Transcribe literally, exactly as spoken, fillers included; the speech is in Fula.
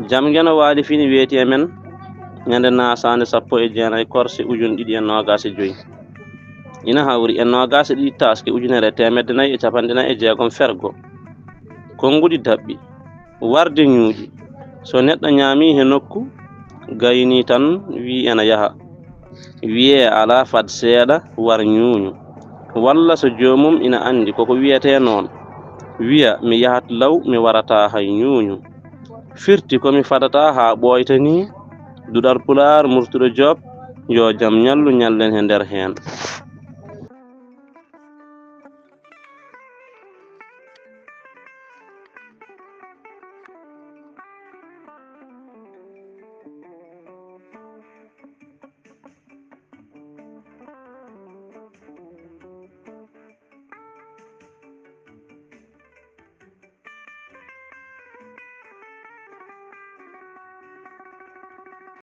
Jam Geno Waali Fini weeti e men ñande naasaande sappo e jeenayi korse ujun ɗiɗi e noogaas e joy. Ina hawri e noogaas e ɗiɗi taaske ujunere e teemedde nayi e capanɗe nayi e jeegom fergo. Konnguɗi daɓɓi, warde ñuuƴi. So neɗɗo ñaamii he nokku, gaynii tan wii ena yaha. Wiyee alaa fad seeɗa war ñuuñu. Walla so joomum ina anndi koko wiyetee noon, wiya mi yahat law mi warataa hay ñuuñu. Firti ko mi fadataa haa ɓooyta nii. Duɗal Pulaar, Murtuɗo Joob, yo jam ñallu ñallen he nder heen.